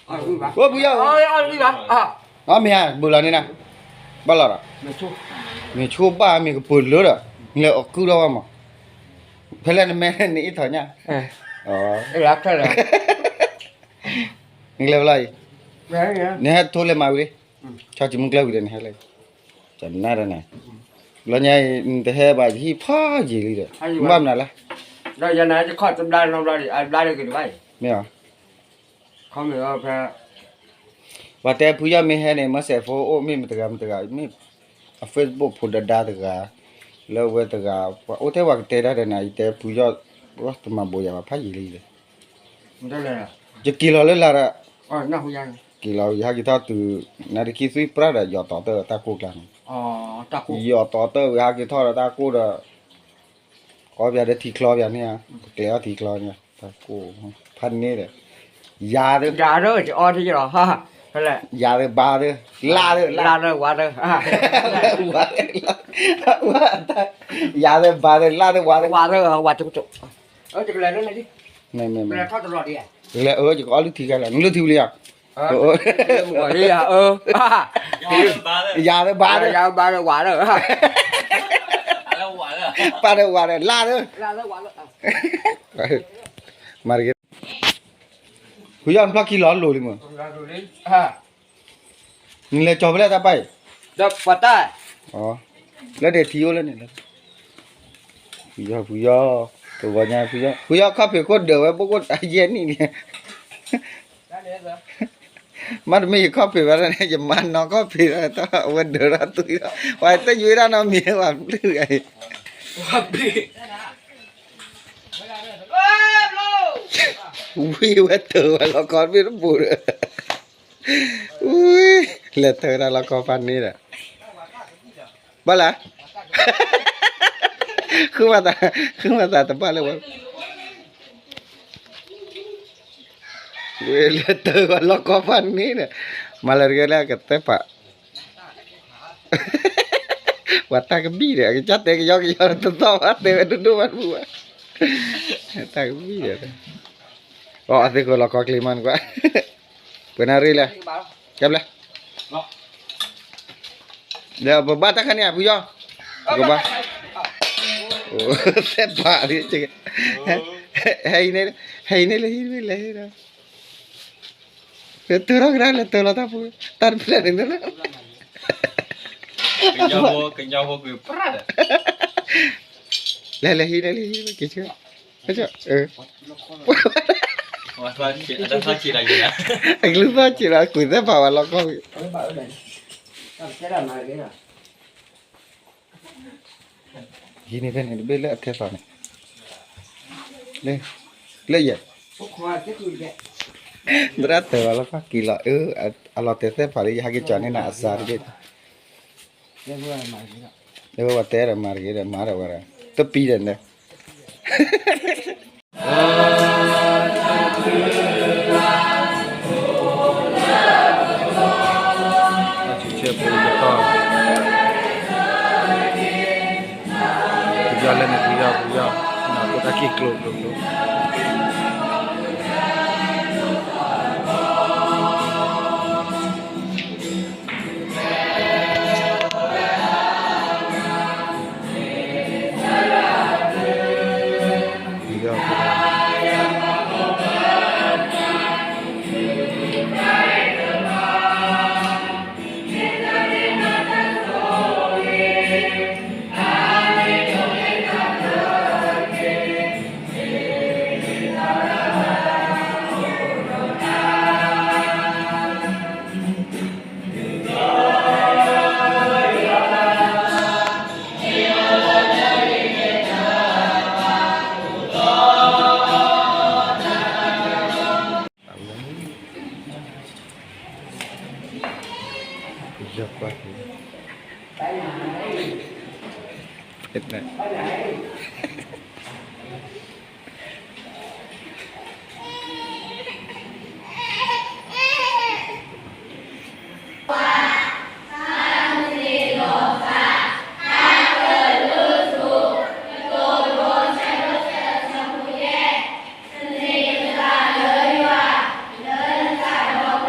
အိၣ်ဖုယီၢ်, အမ့ၢ်ဧါ ဘူးလီၤန့ၣ်နၤ, ဘၣ်လီၤဒီး, မ့ၢ်ဆိဘၣ်မ့ၢ်ကပၢၤလၢဒီး, နလဲၤအီၣ်ကုၢ်ထီၣ်ဝဲမး, ဖဲလဲၣ်နမဲနအ့ၣ်ထီၣ်ညၣ်, နကလဲၤဖဲလဲၣ်အံၤ, နဟဲထိလဲၤမၤဝံၤလံ, ဆီၣ်ကံမုၢ်ကျၢၢ်ဝံၤဒီးနဟဲလၢ, ကနၣ်ဒီးနၤ, လီၤညါအံၤ နတဟဲဘၣ်ယဟံၣ်ဖးယံာ်လံဒီး, ဘၣ်မနုၤလဲၣ်, မ့ၢ်ဧါ, ပှၤတဲဖုယီၢ်မ့ၢ်ဟဲန့ၣ် မ့ၢ်စဲးဖိအိၣ်မ့ၢ်မတဂၤမတဂၤ မ့ၢ်အ Facebook ဖိဒၣ်ဒါတဂၤ, လၢအဝဲတဂၤ, ပှၤအိၣ်ထဲပှၤကတဲတၢ်ဒီးနၤ ယတဲဖုယီၢ်, တမၤဘိးယၤဘၣ်ဖးယံာ်လံဒီး, ယက့ၤလီၤလၢလာ်ဒီး, က့ၤလီၤယဟဲက့ၤထီၣ်တုၤ, နတခံသွံပြၢ်ဒီး ယီၤတီၤတၢ်တၢ်ကိၢ်ကျါန့ၣ်, ယီၤတီၤတၢ်ဝံၤဟဲက့ၤထီၣ်ဒီးတၢ်ကိၢ်ဒီး ကီပၠးဒီးထံချီပၠးန့ၣ်ဧါ, ကကျဲၤအီၣ်ထံချီန့ၣ်, တၢ်ကိၢ်, ဖးန့ၣ်ဒီး, ယၤ, ယၤသ့ဘါသ့, လၢသ့, ဝၤသ့, ယၤသ့ဘါသ့, လၢသ့ဝၤသ့, ဝၤသ့, ယကအီၣ်လုၢ်ထံခဲလၢာ် နလုၢ်ထံဝံၤလံဧါ, ယၤသ့ဘါသ့, ယၤသ့ဘါသ့, ဝၤသ့, ပာ်ဒီးဝၤဒီး လၢသ့, မၤတက့ၢ်, ဖုယီၢ်နဖျီၣ်ခံလီၤလိၤလံမး, နလဲၤကၠီၤဖဲလဲၣ်တၢ်ပာ်အံၤ, လၢဒဲးထံအိၣ်လၢန့ၣ်လီၤ, ဖုယီၢ်ဖုယီၢ်, တဝီညါဖုယီၢ်, ဖုယီၢ်ခီၣ်ဖံးခိၣ်ဒၢးဝဲ ဘိၣ်ကိၣ်တၢ်ယဲၢ်နံၣ်န့ၣ် မ့တမ့ၢ်ယခီၣ်ဖံးဝဲဒၣ်န့ၣ် ယမါနီၢ်ခီၣ်ဖံးဝဲ အဝဲဒၢးထီၣ်သွံထီၣ် ပှၤတယွ့ဒၣ်နီတမံၤ ပှၤဘျုးဂၤအံၤ, ဝံၤဝဲတၢၤဝဲလီၤခီဖံးတပူၤဒီး, ဝံၤ, လဲၤတၢၤဝဲဒၣ်လီၤခီဖးန့ၣ်ဒီး, ဘၣ်လဲၣ်, ဃုမၤသး, ဃုမၤသးတဘၣ်လၢဝဲ ဝဲလဲၤတၢၤဝဲလီၤကီဖးန့ၣ်ဒီး, မၤလၢတဂ့ၤလၢကသဲပာ်, ပှၤတၢ်ကဘံၣ်ဒီး အကစၢ်တဲကယီကယီတသီၣ်ဘၣ် တဲဝဲဒိၣ်ဒိၣ်ဘၣ်တပူၤဘၣ်, တၢ်ကဘံၣ်ဒီး, အီ အသ့ၣ်ဃီလီၤကီကျ့မးနကွၢ်, ပှဲၤနၣ်ရံၣ်လဲၣ်, ကဲဘျဲ ဒီးပဘၣ်တၢ်ခါန့ၣ် ဖုယီၢ်, ပကဘၣ်, သဲပာ်လံ, ဟဲအံၤန့ၣ်, ဟဲအံၤန့ၣ် လဲၤဟံးန့ၣ် လဲၤဟံးဒီး, လဲၤတၢၤထီၣ်ကဒါ လဲၤတၢၤလီၤတၢ်ဖိ, တၢ်တဖျၢၣ်န့ၣ်, ကညီဖိက့ၤပြၢ်ဒီး, လဲၤလဲၤဟံးန့ၣ် လဲၤဟံးန့ၣ် က့ၤဆၢ, အကလုၢ်သီၣ်စံးလီၤ ကွံာ်သဲပာ်ဝဲလီၤကီၢ်, ဟံးန့ၢ်ဖဲန့ၣ်တဘ့ၣ်လၢအထဲသိးန့ၣ်, လၢယဲ, သရၣ်တဲဝဲလီၤဖးက့ၤလီၤ, အလီၤတဲာ်သဲပာ်လၢယဟဲက့ၤကၠီၤန့ၢ်နၤအစၢ်တဘ့ၣ်, လၢဝဲတဲဒီးမၤတဂ့ၤဒီးမၤဒီးဝဲဒီး, တပံၤဒီးန့ၣ် ပယီၤလဲၣ်န့ၣ် ပယီၤ ပယီၤ, နၢ်ပၢၢ်တၢ်က့ၢ်ကျိၤကျိၤကျိၤ ပယီၤ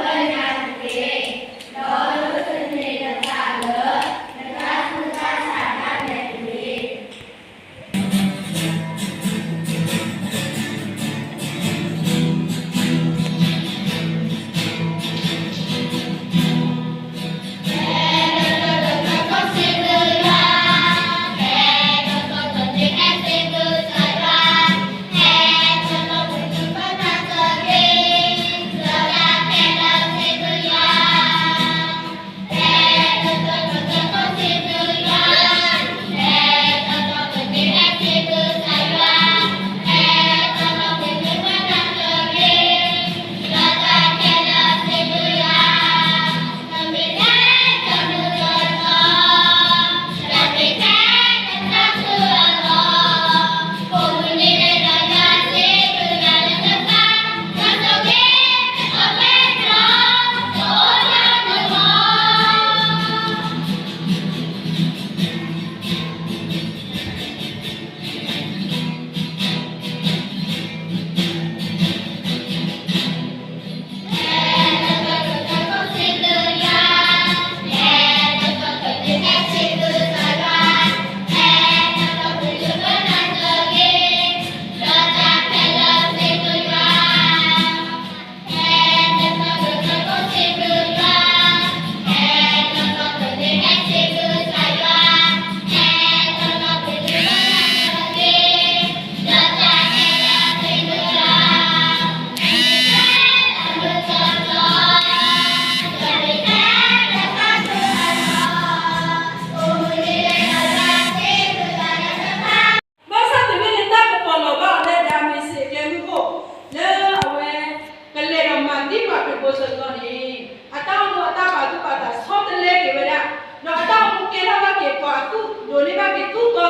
အဃိသတးန့ၣ် အတၢ်အိၣ်မူအတၢ်ပာ်သူၣ်ပာ်သးဆီတလဲက့ၤဝဲဒၣ်, ဒီးအတၢ်အိၣ်မူကဲထီၣ်ဘၣ်က့ၤပှၤအသူၣ်ဒိးန့ၢ်ဘၣ်က့ၤသူၣ်တီသးသီ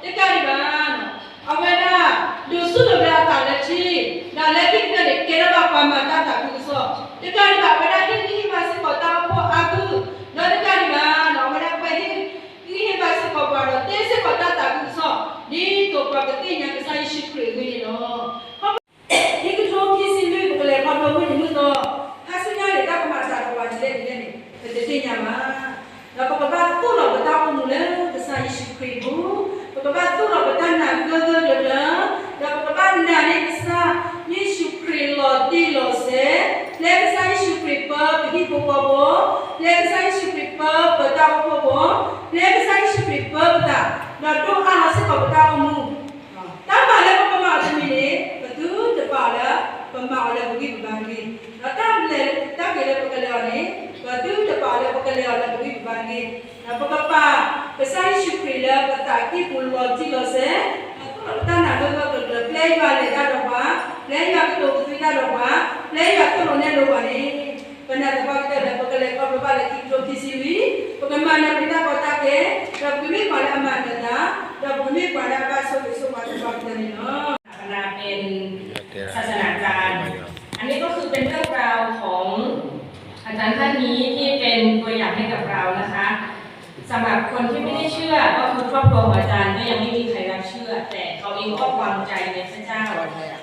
တကးဒံးဘၣ် အဝဲဒၣ် ဒိးဆူၣ်ဒိးဘျၢအသးလၢထံ, ဒီးလၢခံကတၢၢ်န့ၣ် ကဲထီၣ်ဘၣ်ပှၤမၤတၢ်သးခုကစီၣ်, တကးဒံးဘၣ် အဝဲဒၣ်ဟ့ၣ်ဂံၢ်ဟ့ၣ်ဘါစ့ၢ်ကီးတၢ်အိၣ်ဖှိၣ်အါဂုၢ်, ဒီးတကးဒံးဘၣ် အဝဲဒၣ်ကဘၣ်ဟ့ၣ်ဂံၢ်ဟ့ၣ်ဘါစ့ၢ်ကီးပှၤဒီးတဲစ့ၢ်ကီးတၢ်သးခုကစီၣ် ဒ်သိးပှၤကသ့ၣ်ညါကစၢ်ယ့ၣ်ၡူးခရံာ်အဂ့ၢ်န့ၣ်လီၤ. ခံကထိခံဆံလွံၢ် ပကလဲၤခီဖျိမုၢ်နံၤမုၢ်သီ, ခါဆူညါန့ၣ် တၢ်ကမၤစှၤဒီးပှၤဒ်လဲၣ်ဒ်လဲၣ်န့ၣ် ပတသ့ၣ်ညါဘၣ်. ဒီးပကဘၣ်သိၣ်လီၤပတၢ်အိၣ်မူလၢကစၢ်ယ့ၣ်ၡူးခရံာ်အပူၤ, ပကဘၣ်သိၣ်လီၤပတၢ်နာ်ဂၢၢ်ဂၢၢ်ကျၢၤကျၢၤ, ဒီးပကဘၣ်နာ်န့ၢ်ကစၢ်ယ့ၣ်ၡူးခရံာ်လီၤတံၢ်လီၤဆဲး, ပျဲကစၢ်ယ့ၣ်ၡူးခရံာ်ပၢပဟံၣ်ဖိဃီဖိ, ပျဲကစၢ်ယ့ၣ်ၡူးခရံာ်ပၢပတၢ်အိၣ်ဖှိၣ်ဖိ, ပျဲကစၢ်ယ့ၣ်ၡူးခရံာ်ပၢပသး, ဒီးဒိၣ်အါလီၤစ့ၢ်ကီးပတၢ်အိၣ်မူ တၢ်မၤလၢပကမၤအီၤတမံၤန့ၣ် ပသုတပာ်အီၤလၢ ပမၤအီၤလၢပဂံၢ်ပဘါတဂ့ၤ, ဒီးတၢ်လဲၤတၢ်က့ၤလၢပကလဲၤအီၤန့ၣ် ပသုတပာ်အီၤလၢပကလဲၤအီၤလၢပဂံၢ်ပဘါတဂ့ၤ, ဒီးပကပာ်ကစၢ်ယ့ၣ်ၡူးခရံာ်လၢပသးကံၢ်ပူၤလီၤတံၢ်လီၤဆဲး, ဒီးသိၣ်လီၤပတၢ်နာ်ဂၢၢ်ဂၢၢ်ကျၢၤကျၢၤ, ပျဲယွၤလဲၤတၢ်ဒီးပှၤ, ပျဲယွၤကတိၤကသွံတၢ်ဒီးပှၤ, ပျဲယွၤသိၣ်လိနဲၣ်လိပှၤန့ၣ် ပနာ်သပှၢ်ကတၢၢ်လၢပကလဲၤခီဖျိဘၣ်လၢခံကထိခံဆံလွံၢ်, ပကမၤနၢၤပတၢ်ကီတၢ်ခဲ, ဒီးပကမ့ၢ်ပှၤလၢအမၤနၢၤတၢ်, ဒီးပကမ့ၢ်ပှၤလၢအဘၣ်ဆိၣ်ဂ့ၤဆိၣ်ဝါသပှၢ်ကတၢၢ်န့ၣ်လီၤ. เป็นศาสนาจารย์ อันนี้ก็คือเป็นเรื่องราวของอาจารย์ท่านนี้ที่เป็นตัวอย่างให้กับเรานะคะ สำหรับคนที่ไม่ได้เชื่อก็คือครอบครัวของอาจารย์ก็ยังไม่มีใครรับเชื่อ แต่เขาเองก็วางใจในพระเจ้า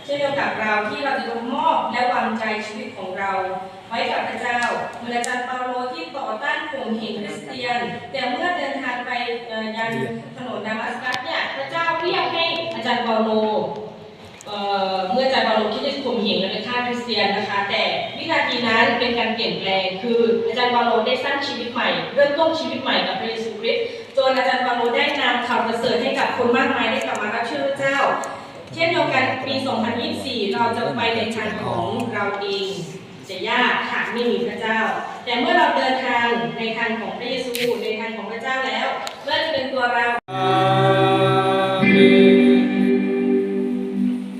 เช่นเดียวกับเราที่เราจะมอบและวางใจชีวิตของเราไว้กับพระเจ้า เหมือนอาจารย์เปาโลที่ต่อต้านข่มเหงคริสเตียน แต่เมื่อเดินทางไปเอ่อยังถนนดามัสกัสเนี่ย พระเจ้าเรียกให้อาจารย์เปาโล เอ่อเมื่ออาจารย์เปาโลคิดจะข่มเหงและไปฆ่าคริสเตียนนะคะ แต่วินาทีนั้นเป็นการเปลี่ยนแปลง คืออาจารย์เปาโลได้สร้างชีวิตใหม่ เริ่มต้นชีวิตใหม่กับพระเยซูคริสต์ จนอาจารย์เปาโลได้นำข่าวประเสริฐให้กับคนมากมายได้กลับมารับเชื่อพระเจ้า เช่นเดียวกันปี สองพันยี่สิบสี่ เราจะไปในทางของเราเอง จะยากหากไม่มีพระเจ้า แต่เมื่อเราเดินทางในทางของพระเยซู ในทางของพระเจ้าแล้ว ไม่ว่าจะเป็นตัวเรา လီၤ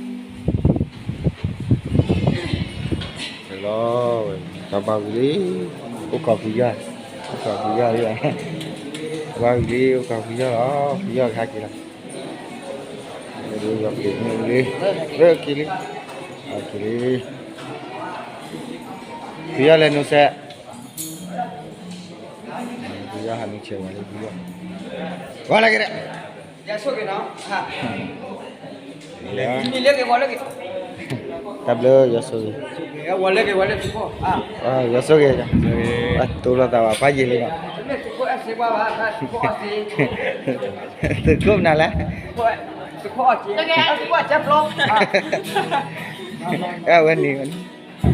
ဝဲ တၢ်ဘၣ်ဝံၤလံ အိၣ်ကီးဖုယီၢ် အိၣ်ကီးဖုယီၢ်လံ ဘၣ်ဝံၤလံ အိၣ်ကီးဖုယီၢ်လီၤ ဖုယီၢ်ကဟဲက့ၤလီၤ လၢက့ၤလံ လၢက့ၤလံ က့ၤလံ ဖုယီၢ်လဲၤနုာ်ဆဲး ဖုယီၢ်ဟးနုာ်ဆဲးဝဲလၢဖုယီၢ် ဝဲလၢက့ၤဒီး တၢ်ဘျုး ယွၤဆိၣ်ဂ့ၤ ယွၤဆိၣ်ဂ့ၤ တိၢ်လိာ်သးဘၣ် ဖးယံာ်လံနီၤ သုးခိၣ်မ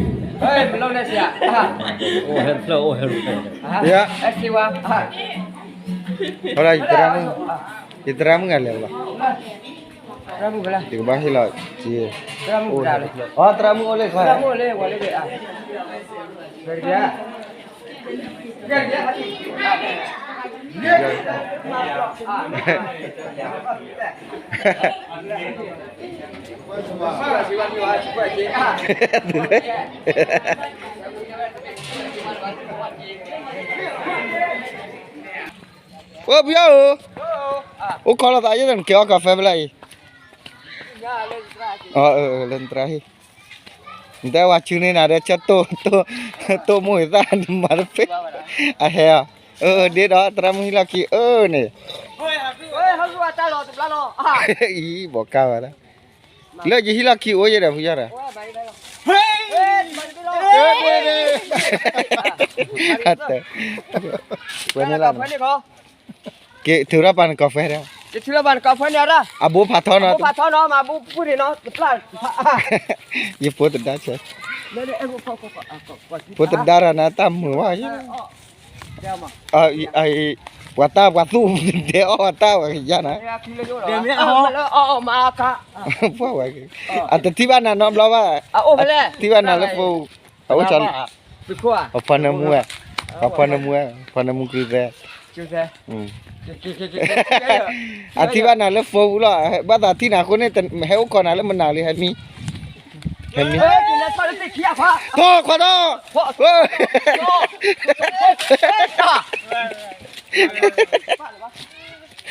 နုၤလဲၣ် အဝဲန့ၣ် အိၣ်ဟဲဖျၢၣ် အိၣ်ဟဲဖျၢၣ် ဟဲ ယသရၣ်မုၣ် ယသရၣ်မုၣ်ဂၤလဲၤလီၤ ယကဘၣ်ဟ့ၣ်လီၤက့ၤ အိၣ် သရၣ်မုၣ်အိၣ်လၢခီ အိၣ်ပယီၤဧၢ, အိၣ်ခိးလိာ်သးယဲၢ်တနကဲအီၣ်ကီၢ်ဖဲဖဲလဲၣ်အံၤ, လၢနသရၣ်ဟံၣ်, နတဲဝဲဆူန့ၢ်နၤဒီးဆၢတိၢ်မိၢ်သၣ်နမၤတဖဲ, အဟဲအီၤ, ဒ်ဒီးသရၣ်မုၣ်ဟံၣ်လီၢ်ခံအၢန့ၣ်, အံၤ ဘီကါဝဲဒၣ် လၢယဟံၣ်လီၢ်ခံအိၣ်ယဲဒီးဖုယီၢ်ဒီး, ဝဲန့ၣ်လီၤ, က့ၤထုးထီၣ်ပာ်နကီၢ်ဖဲဒီး, အဘိဖးထီနီၤ, ယဖိတဒါဆဲး, ဖိတဒါဒီးနၤတၢ်မုာ်ဘၣ်, ပှၤတၢ်ပှၤသူၣ်ဒဲးအီၣ်ပှၤတၢ်ပှၤကယါနၤ, ပှၤဝဲ, အတထံၣ်ဘၣ်နၤနီတဘျီဘၣ်, ထံၣ်ဘၣ်နၤလၢဖိ, အအိၣ်, ပှၤဖီနၢမူဝဲ, ပှၤဖီနၢမူဝဲ, ဖီနၢမူကံသဲ, အထံၣ်ဘၣ်နၤလၢဖိပူၤလီၤ, ဘၣ်သးထံၣ်နၤအဃိန့ၣ် ဟဲအိၣ်ခိးနၤလၢမနုၤလံဟဲမံ, ဟဲမံ, ထီၣ်ခွါထီၣ်, အထီၣ်ပှဲ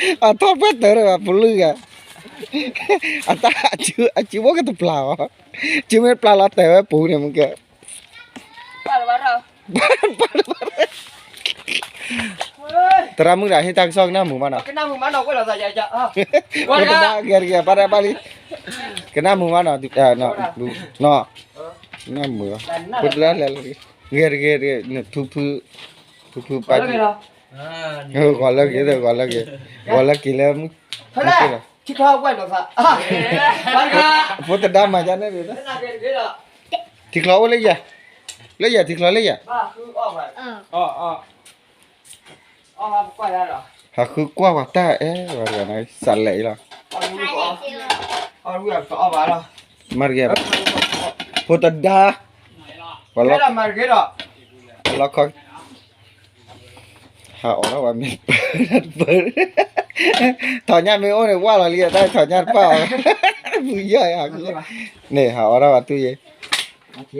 ၤတၢၢ်ဒီးပလုၢ်ဂၤ, အတၢ်, အစုဘိကတပျၢ်အီၤ, စုမ့ၢ်တပျၢ်လီၤတဲာ်ဝဲပူၤန့ၣ်မ့ၢ်ကဲ သရၣ်မုၣ်ဒၣ်ဟ့ၣ်တၢ်ကစီၣ်ကနၣ်မုာ်မးနီၤ, ကနၣ်မုာ်မးနီၤ, ဝဲလီၤသးယၤ, ဂဲၤတဂ့ၤ ပၢ်တၢ်ပၢ်လံ, ကနၣ်မုာ်မးနီၤ, ကနၣ်မုာ်လီၤ, ဖိတဒါလဲၤလီၤ, ဂဲၤတဂ့ၤတဂ့ၤ, ဖုဖု, ဖုဖုပၢ်, ဂီၤလၢက့ၤ, ဂီၤလၢက့ၤ, ဂီၤလၢက့ၤလၢ, ဖိတဒါမၤဒ်န့ၣ်, ထံချီအိၣ်လၢယၤ, လၢယၤထံချီလၢယၤ, ဟးဃုကွၢ်ပှၤတၢ်အဲၣ်, စးလဲအံၤလီၤ, မၤတဂ့ၤ, ဖိတဒါ, ပှၤလီၤ, လီၤခီ, ဟးအီၣ်ထီၣ်ဝဲမ့ၢ်ပၢၢ်, ထီၣ်ညၣ်မ့ၢ်အိၣ်န့ၣ် ဝၢ်လီၤလံ, တၢ်ထီၣ်ညၣ်တပၣ်အီၤ, ပူၤယီၢ်ယၤ, န့ၣ်ဟးအီၣ်ထီၣ်ဝဲတူၢ်ယံၤ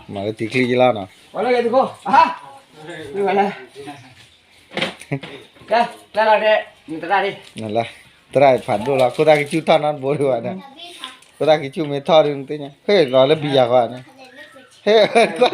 မၤလၢတံၤချံယံၤလီၤနီၤ, သရၣ်ဖးဒိၣ်လီၤ ခိၣ်သၣ်ကဆူၣ်ထီၣ်နီတဘိဒံးဘၣ်, ခိၣ်သၣ်ကဆူၣ်မ့ၢ်ထီၣ်ဒုးနသ့ၣ်ညါ, ဟဲလီၤလၢဘံယၤဃီန့ၣ်,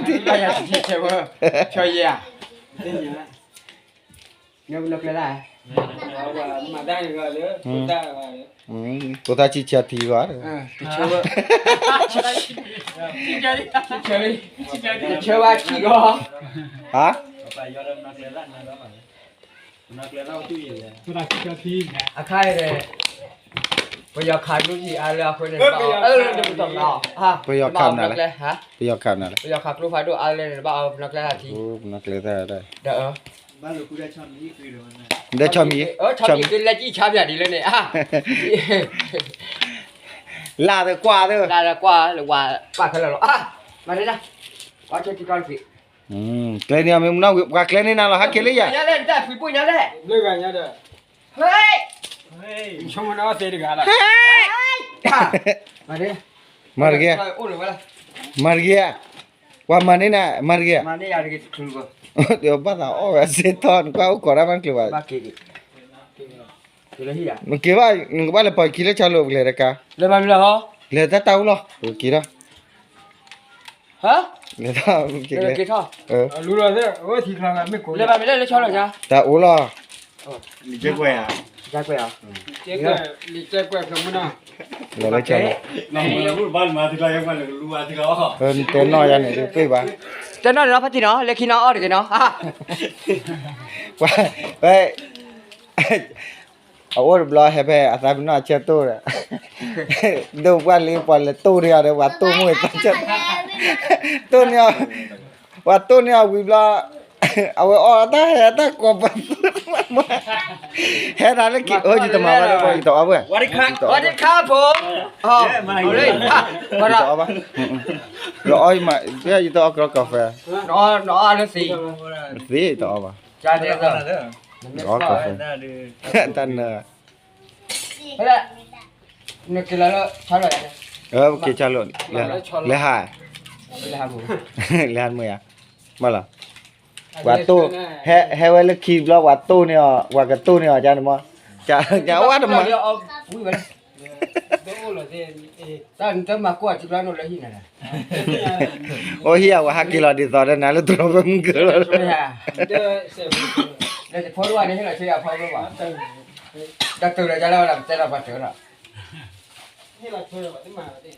ဟဲကွၢ်ထံၣ်, ခိၣ်သၣ်ဆံၣ်ဆၢထံဂီၢ်, ဟါ အခါအံၤန့ၣ် ပယီၤခးကျိဖးဒိၣ်အါလၢအဃိန့ၣ် ပယီၤခးမနုၤလဲၣ်, ပယီၤခးမနုၤလဲၣ်, ပယီၤခးကျိဖးဒိၣ်အါလၢန့ၣ် ဘၣ်အီၤပနီၣ်ကျဲထီၣ်ထံ, ပနီၣ်ကျဲထီၣ်, ဒီး ဆီမံၤ, ဆီမံၤကလဲၤကံၣ်ဆါပၠးဒ်လဲၣ်န့ၣ်, လၢ်သကွၢ်သၢ, လၢ်သကွၢ်လၢဝၤပၢ်ခဲလၢာ်လီၤ, မၤဒ်, ပှၤဆိထံကီၢ်တဖံး, ကျဲန့ၣ်မ့ၢ်မနီၣ်ဝံၤ ပှၤကျဲန့ၣ်နၤလီၤ ဟးက့ၤလၢယၤ, လၢဂၤညါဒီး, ဟဲ, ဆိကမိၣ်နအီၣ်သ့တဂၤလီၤ, မၤတဂ့ၤ, မၤတဂ့ၤ, ပှၤမၤန့ၢ်နၤ မၤတဂ့ၤ, ဘၣ်သးအီၣ်ဝဲစ့ထီၣ် နကွၢ်အိၣ်ကိးဒၣ်မးတချုးဘၣ်, နက့ၤဘၣ် နကဘၣ်လဲၤပိာ်ခံလၢဆါလိာ် ပကလဲၤတကါ, လဲၤတၢ်တၢ်အိၣ်လီၤ ပက့ၤထီၣ်, လဲၤထီၣ်, တၢ်အိၣ်လီၤ, လံာ်ကွဲးကွဲးဧါ, လံာ်ကွဲးကွဲးဖျိမနီၤ, လီၤလၢဆါလီၤ, နတဲနီၢ်ယၤန့ၣ် တပ့ၢ်ဘၣ်, တဲနီၢ်န့ၣ်လီၤ ဖါတံၢ်နီၤ လၢခံနီၤအီၣ်တဂ့ၤနီၤ, ဝဲ အအိၣ်တဘျီဟဲဖဲအသးပ့ၤနီၣ်အဆၢတိၢ်ဒီး, ဒိၣ်ပှၢ်လံပှၤလဲၤတိၢ်န့ၢ်အီၤဒီး ပှၤတိၢ်မိၢ်သးဆၢ, တိၢ်န့ၢ်အီၤ, ပှၤတိၢ်န့ၢ်အီၤဝံၤဘျီ, အဝဲအီၣ်တၢ်ဟဲတၢ်ကိးပသူ, ဟဲဒၣ်လၢခံ ယတမၤဝဲလၢ ယတအီၣ်ဘၣ်, ဝါဒခါဖိ, ယတအီၣ်ဘၣ်, ယတအီၣ်ကဖဲ, သ့တအီၣ်ဘၣ်, အီၣ်ကဖဲ, တၢ်နၢ, နက့ၤလီၤလၢ, က့ၤဆါလိာ်, လဲၤဟး, လဲၤဟးမုာ်ယါ, မ့ၢ်လီၤ, ပှၤတိၢ်, ဟဲဝဲလၢခံဘျီ ပှၤတိၢ်န့ၢ်အီၤ ပှၤကတိၢ်န့ၢ်အီၤ ကန့ၣ်မ့ၢ်, ကဝဲတမၤ တၢ်နတမၤကွၢ်ထံကျါန့ၣ်လၢဟံၣ်န့ၣ်, အိၣ်ဟံၣ်အဝဲဟးက့ၤလီၤဒ်သိးဒီးနၤလၢတြီၤဖဲမုၢ်ကၢလီၤ, လၢတဖိဒိၣ်ဘၣ်န့ၣ် ဟ့ၣ်လီၤဆၢယၤဖီဘၣ်, တၢ်တုၤလီၤယၤလၢဝဲဒၣ် ပတဲလီၤပှၤတုၤလီၤ,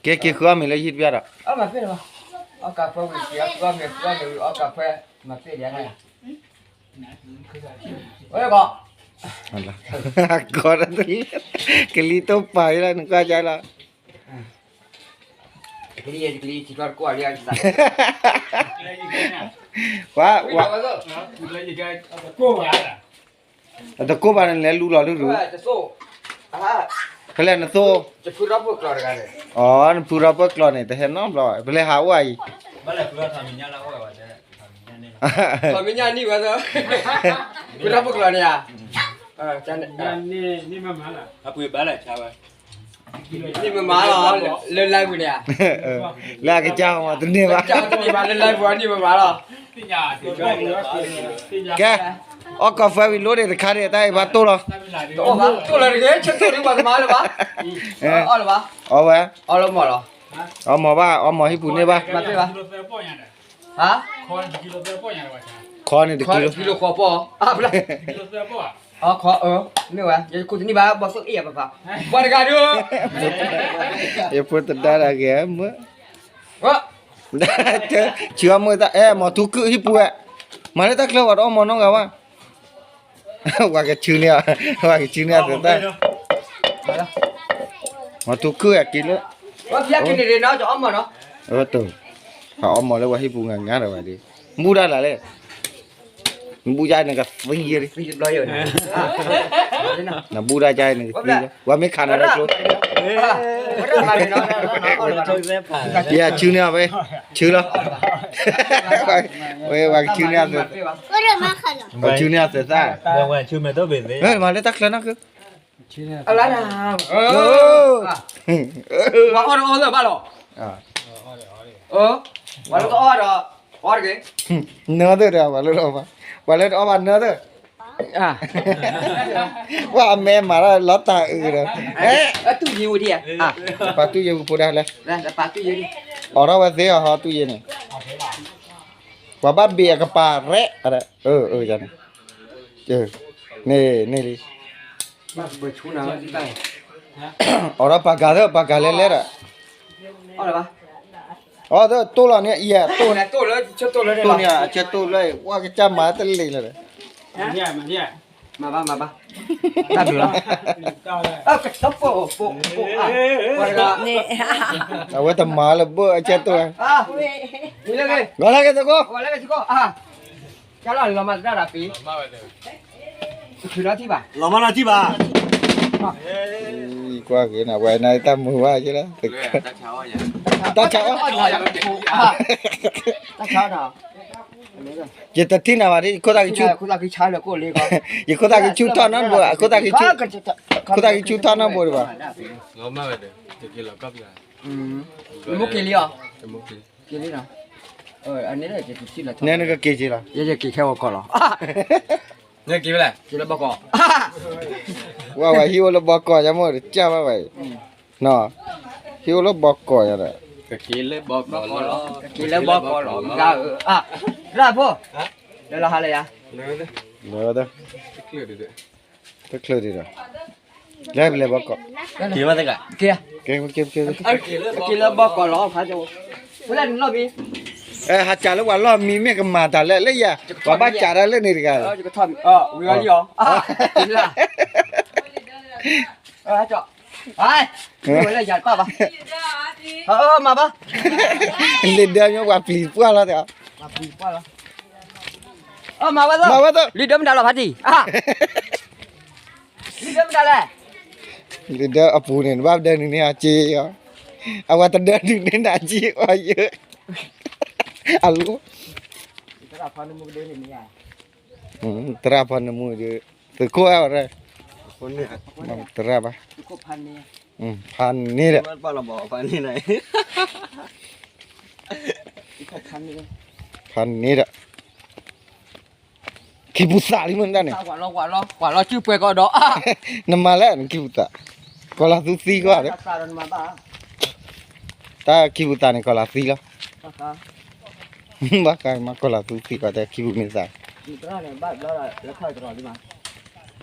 က့ၤက့ၤဃုအီၣ်မ့ၤလၢဟံၣ်တဘျီဒီး, အီၣ်ကဖဲဝံၤ အီၣ်ကဖဲ, မၤဖဲလၢယၤန့ၣ်, ကီး, ကလံၤတိၢ်ပာ်လီၤ နကွၢ်ကလီၤ, ဝဲ, အတကိၢ်ဘၣ်န့ၣ် လဲၤလူလီၤဒုးဒုး, ဖဲလဲၣ်နသိ, အီ နဖုထီၣ်ပၢၢ်ကျီန့ၣ် တဟဲနီတဘျီ, ပလဲၤဟးအိၣ်အံၤ, ဖုထီၣ်ပၢၢ်ကျီန့ၣ်ဧါ, အပှ့ၤဘၣ်လၢဆါဝဲ, န့ၣ်မမၤလီၤ, လၢ live ပူၤန့ၣ်ဧါ, လၢအကစၢ်မၤတန့ၢ်ဘၣ်, လၢ live ပူၤန့ၣ်မမၤလီၤ, ကဲ, အီၣ်ကီၢ်ဖဲဝံၤလိန့ၣ်တခါန့ၣ် တၢ်အံၤဘၣ်တိၢ်လီၤ, တိၢ်လီၤတဂ့ၤ, ဆၢတိၢ်ဒ်ပှၤကမၤလၢၤဘၣ်, အီၣ်လၢၤဘၣ်, အီၣ်ဝဲ, အီၣ်လၢမီၢ်လီၤ, အီၣ်မီၢ်ဘၣ်, အီၣ်မီၢ်ဟံၣ်ပူၤန့ၢ်ဘၣ်, ခီန့ၣ်တကံလိာ်, ခီန့ၣ်တကံလိာ်, မ့ၢ်ဝဲ, ယခိၣ်တနံၣ်ဘၣ် ဘီၣ်သိၣ်အ့ၣ်ယၤပပၤ, ပှၤတဂၤဒုး, ယဖိတဒါတၢ်ဂ့ၤမ့ၢ်, ဆူအီၣ်မ့ၢ်တၢ်အဲၣ်မီၢ်ထူကုၢ်ဟံၣ်ပူၤဝဲ, မၤလၢတၢ်ချၢဝဲတအီၣ်မီၢ်နီတဂၤဘၣ်, ပှၤကဆူန့ၢ်, ပှၤကဆူန့ၢ်အသး, မီၢ်ထူကုၢ်အက့ၤလၢ, အီၣ်မီၢ်လၢပှၤဟံၣ်ပူၤငါငါဒီးဝဲဒၣ်, ဘူၣ်ဒၣ်လၢ်လဲၣ်, ဘူၣ်ဒၣ်နကသံ, နဘူၣ်ဒၣ်ကနကသံ, ပှၤမ့ၢ်ခးနၤလၢကျိ, ယဆူန့ၢ်အီၤဖဲ, ဆူလီၤ, ဝဲပှၤကဆူန့ၢ်အသး, ဆူန့ၢ်အသး, မၤလၢတၢ်ချၢနီၢ်ကု, ပှၤအီၣ်တအီၣ်လၢၤဘၣ်လီၤ, ပှၤလၢတအီၣ်ဒီး, အီၣ်တဂ့ၤ, နၢသၢၣ်ဒီး, ပှၤလၢတအီၣ်ဘၣ်နၢသၢၣ်, ပှၤအမဲမၤတၢ်လီၤတၢ်အုးဒီး, ပာ်တူၢ်ယ့ၢ်ဝံၤဒံး, ပာ်တူၢ်ယ့ၢ်ဝံၤဖိဒၣ်လဲၣ်, အီၣ်ထီၣ်ဝဲသ့အီၤဟီတူၢ်ယ့ၢ်န့ၣ်, ပှၤဘၣ်ဘ့ၣ်အကပၤရဲၣ်, န့ၣ်, န့ၣ်လံ အီၣ်ဒီးပှၤကၤသၢ ပှၤကၤလဲၤလဲၤဒီး, အီၣ်သၢ တိၢ်လီၤန့ၣ် ယဲၢ်တိၢ်, တိၢ်န့ၣ် အဆၢတိၢ်လၢ, ပှၤကစၢ်မၤတလ့ၣ်လၢၤဒီး, မၤဘၣ်, မၤဘၣ်, တၢ်ဘျုးလီၤ, အဝဲတမၤလၢဘၣ်အဆၢတိၢ်, ဂီၤလၢက့ၤသကိး, လီၤမၤတၢ်ဒီးပံၤ, လီၤမၤနီၢ်ထံၣ်ဘၣ်, ကွၢ်က့ၤနၤ ဝဲနၤတၢ်မုာ်ဘၣ်က့ၤလီၤ, တၢ်ဆါအီၣ်, တၢ်ဆါအီၣ်, ယတထံၣ်နၤဘၣ်ဒ် ယခိၣ်သၣ်ကဆူ, ယခိၣ်သၣ်ကဆူထီၣ်နီတဘိ, ခိၣ်သၣ်ကဆူ, ခိၣ်သၣ်ကဆူထီၣ်နီတဘိဒံးဘၣ်, နမ့ၢ်က့ၤလံအီၤ, က့ၤလံနီၤ, နဲနကက့ၤက့ၤလီၤ, ယက့ၤခဲဝီကီၢ်လီၤ, က့ၤလၢဘီကီၢ်, ဝဲဝဲဟံၣ်အိၣ်လၢဘီကီၢ် ယမိၢ်တကၢ်ဘၣ်ဝဲအံၤ, ဟံၣ်အိၣ်လၢဘီကီၢ်ယၤဒီး, က့ၤလၢဘီကီၢ်လီၤ, ရၢ်ဖိ, လၢလီၤဟါလၢယၤ, လၢ, တချုးဒံးဒီး, လဲၤပလဲၤဘီကီၢ်, က့ၤ, က့ၤလၢဘီကီၢ်လီၤ, ဟးစးလၢပှၤလီၢ်မံမ့ၢ်ကမၤတၢ်လၢလၢယၤ, ပှၤဘၣ်စးတၢ်လၢန့ၣ်တဂၤ, ဝံၤအီၤလံအီၤ, လၢယၤတပၣ်ဘၣ်, မၤဘၣ်, လံာ်ဒၢမ့ၢ်ပှၤပျံၤပှၢ်လီၤ, မၤဝဲသိး, လံာ်ဒၢမတၤလီၤဖးတံၢ်, လံာ်ဒၢမတၤလဲၣ်, လံာ်ဒၢအပူၤန့ၣ် နဘၣ်ဒၢနုာ်န့ၢ်အစ့အီၤ, အဝဲတဒၢနုာ်န့ၢ်နၤစ့အီၤယၢ, အလိ, သရၣ်ဖီနမူဒီး, သုးခိၣ်အဝဲ, သရၣ်ဘၣ်, ဖးန့ၢ်ဒီး, ဖးန့ၢ်ဒီး, ခံပူၤသးလံမ့ၢ်တၢ်န့ၣ်, နမၤလဲၣ်နခံပူၤသး, ကီၤလၤသူသံကွၢ်ဒီး, တၢ်ခံပူၤသးန့ၣ် ကီၤလၤသံလီၤ, ဘၣ်ဃးမးကီၤလၤသူသံကွၢ် တၢ်ခံပူၤမ့ၢ်သး,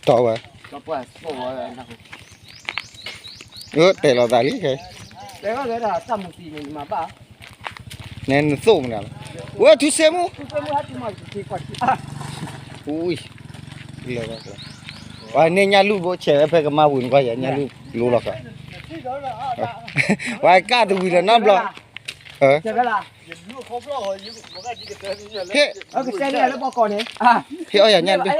တီၢ်ဝဲ, တဲလီၤသးလံခဲ, နဲနသိၣ်မနုၤလီၤ, ဝဲထူစ့မူ, ဝဲန့ၣ်ညၣ်လူၢ်ဘိဆဲးဝဲဖဲကမၣ်ပူၤနကွၢ်ယၤ ညၣ်လူၢ်လိလီၤဃီ, ဝဲကၢ်တဝံၤလၢၤနီတဘျီ, ဟ့ၣ်, ဟ့ၣ်အီၣ်ယၤညၣ်တဘ့ၣ်,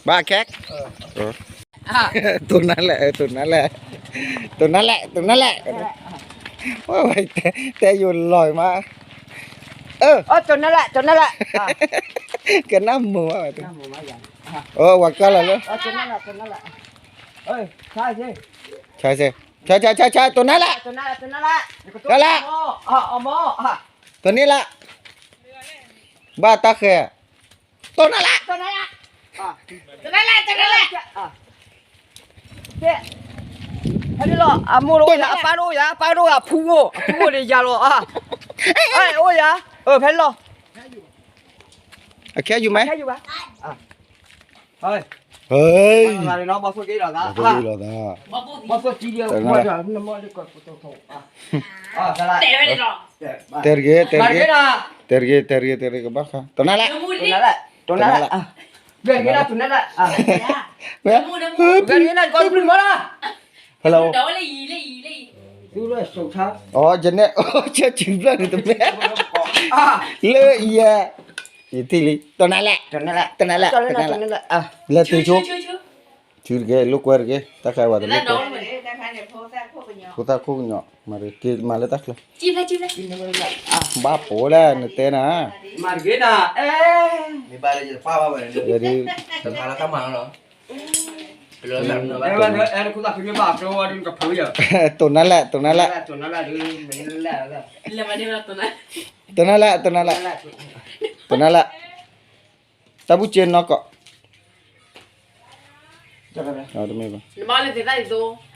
ဘၣ်ခဲ, တိၢ်နါလဲၣ်, တိၢ်နါလဲၣ်, တိၢ်နါလဲၣ်, တိၢ်နါလဲၣ်, တဲယိာ်လီၤမး, အၢ, တိၢ်နါလၢ, တိၢ်နါလၢ, ကနၣ်မိၢ်ဘၣ်, အိၣ်ဝဲကၢ်လီၤလၢ, တိၢ်နါလၢ, တိၢ်နါလၢ, ဆါစ့, ဆါစ့, ဆါ, ဆါ, ဆါ, ဆါ, တိၢ်နါလၢ, တိၢ်နါလၢ, တိၢ်နါလၢ, တိၢ်နါလၢ, ဘၣ်တၢ်ဃဲၤ, တိၢ်နါလၢ, တိၢ်နါလၢ, တိၢ်နါလၢ, တိၢ်နါလၢ, ဖဲန့ၣ်လီၤ အမိၢ်တအိၣ်ယၤ အပၢ်တအိၣ်ယၤ အဖုအိၣ် အဖုအိၣ်န့ၣ်ယၤလီၤ, အိၣ်ယၤ, ဖဲန့ၣ်လီၤ, အခဲယူၤမး, ခဲယူၤဘၣ်, ဟဲ, ဘီၣ်သိၣ်က့ၤလီၤသး, ဘီၣ်သိၣ်က့ၤလီၤသး, တဲတဂ့ၤ, တဲတဂ့ၤ, တဲတဂ့ၤ, တဲတဂ့ၤ, တဲတဂ့ၤ, ကဘၣ်ဃး, တိၢ်နါလၢ, တိၢ်နါလၢ, တိၢ်နါလၢ, ဖဲလီၤ, အိ ယနဲ, ဆဲစုၤဖျၢၣ်န့ၣ်တမ့ၢ်, လၢယဲ, ယထံၣ်လံ တိၢ်နါလၢ, တိၢ်နါလၢ, တိၢ်နါလၢ, လဲၤတုၤဆိ, တုၤတဂ့ၤ လိာ်ကွဲတဂ့ၤ တၢ်ခါဝဲတလိာ်ကွဲ, ဖိသၣ်ခိၣ်ကညီၤ မၤတက့ၤမၤလၢတၢ်ချၢ, ဘၣ်ပိာ်လၢနတဲနၤ, မၤတဂ့ၤနၤ, တိၢ်နါလၢ, တိၢ်နါလၢ, တိၢ်နါလၢ, တိၢ်နါလၢ, တၢ်ဘူၣ်က့နီၢ်ကီၢ်,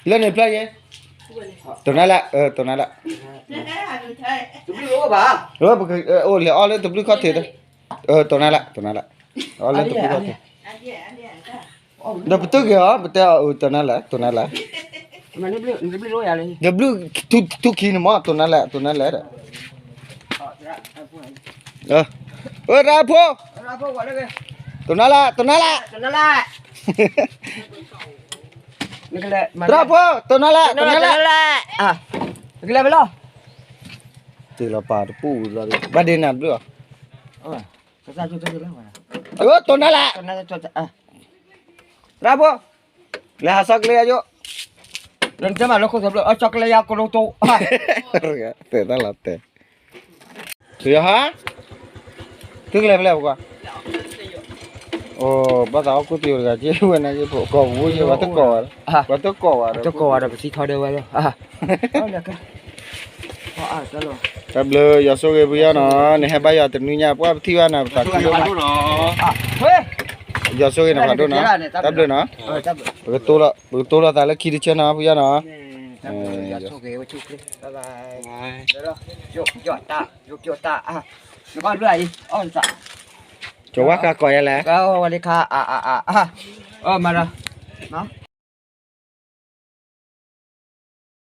လၢန့ၣ်ဖျၢၣ်ယဲ, တိၢ်နါလၢ, တိၢ်နါလၢ, အိၣ်လဲၤအီၣ်လၢတဘျုးခီၣ်ထံး, တိၢ်နါလၢ, တိၢ်နါလၢ, အီၣ်လၢတဘျုးခီၣ်ထံး, ဒီးပတုာ်က့ၤအီၤ ပတဲအီၤ တိၢ်နါလၢ, တိၢ်နါလၢ, တဘျုး, ထူၣ်ခံန့ၣ်မး တိၢ်နါလၢ, တိၢ်နါလၢဒီး, အၢ တၢ်ဖိ, တိၢ်နါလၢ, တိၢ်နါလၢ, တၢ်ဖိ, တိၢ်နါလၢ, တိၢ်နါလၢ, ကလဲၤဝဲလီၤ, တ့ၢ်လီၤပာ်တပူၤလီၤ, ဘၣ်ဒ့နၤတဘျုးအီၤ, တိၢ်နါလၢ, တၢ်ဖိ, လဲၤဟးဆီကလဲယၤယိၣ်, လၢနတဲမးလၢခိၣ်သဘျိ အဆီကလဲယၤကလိတိ, တဲတၢ်လီၤတဲာ် သုယဟါ, သုကလဲၤဖဲလဲၣ်ပကွၢ်, အိၣ် ဘၣ်သးအီၣ်ကူၣ်သယိၤတဂၤက့ၤဝဲနာ်က့ၤ ပကိးပူၤယဲ ပှၤတကိးဝဲ, ပှၤတကိးဝဲဒီး, တကိးဝဲဒီးပသံခီဒၢဝဲလီၤ, တၢ်ဘျုး ယွၤဆိၣ်ဂ့ၤဖုယီၢ်နီၤ, နဟဲဘါယွၤတနွံညါ ပှၢ်ပထံၣ်ဘၣ်နၤ ပသးခုဒိၣ်မး, ယွၤဆိၣ်ဂ့ၤနဖးဒိၣ်နီၤ, တၢ်ဘျုးနီၤ, ပကတိၤလီၤသးလၢခံတဆၢနီၤ ဖုယီၢ်နီၤ, ယွၤဆိၣ်ဂ့ၤဝဲဆူၣ်ချ့, ယိၣ်တၢ်, ယိၣ်တၢ်, နဘၣ်ဘျုးအံၤ, ကဝၢ်ဃာ်ကိးယဲလဲၣ်, ဝဲလံခါ, အၢ မၤဒီး,